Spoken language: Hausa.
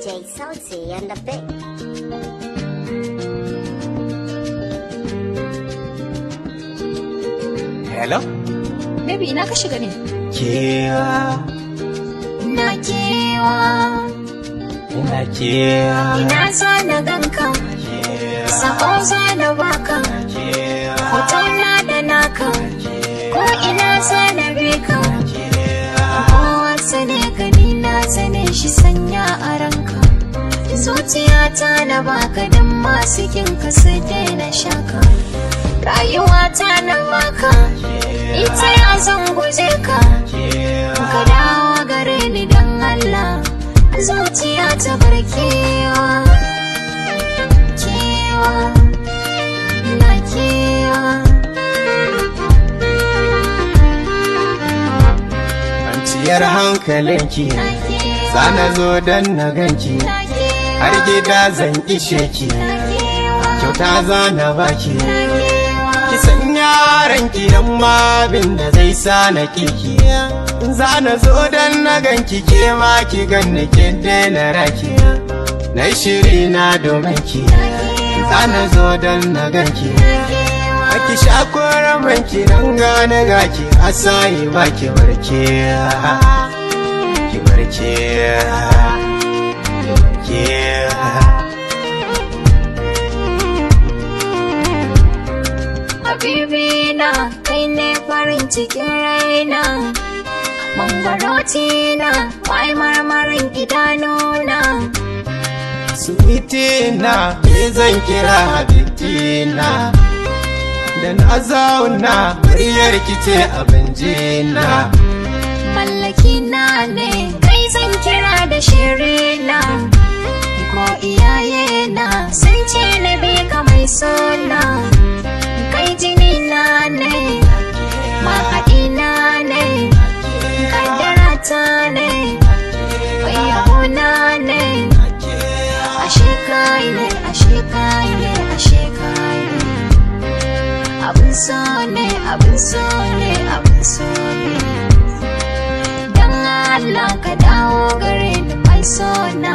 DJ Salty and the Big. Hello? Baby, ina ka shiga ne? Kewa, Ina kewa, ina kewa, ina za na ganka, kewa, sako za na baka, kewa, hoton na da naka, ko ina za na bi ka. kewa. Kowa sane ka, ni na sane shi, sanya a ranka. Zuciyata na baka don masu kinka su daina shaka. Rayuwata na baka, ita ya zan guje ka. Ka dawo gare ni don Allah, zuciya ta bar kewa. Kewa, na kewa. Kwanciyar hankalinki, Na kewa. zana zo don na ganki, Na kewa. har gida zan ishe ki, Na kewa. kyauta zana baki. Na kewa. Ki san yaranki don mabin da zai sa na kiki. Zana zo don na ganki, ke ma ki ganni ki daina raki. Na yi shiri na domin ki, zana zo don na ganki. Aki sha koramanki don gane gaki, asayi ba ki barke. Ki barke. Ki barke. Habibi na, kai ne farin cikin raina. Mangwaroti na, mai marmarin idanuna. Sweetie na, ke zan kira Habitina. Da na zauna, muryar ki ce abin jina. Mallaki na ne, kai zan kira da shirina. Ko iyaye na sun ce na bi ka mai sona. Kai jini na ne, mahaɗi na ne, kaddara ta ne, mai yabo na ne. Ashe kai ne, ashe kai ne, ashe kai ne. Abin so ne, abin so ne, abin so ne. Dan Allah ka dawo gare ni mai so na.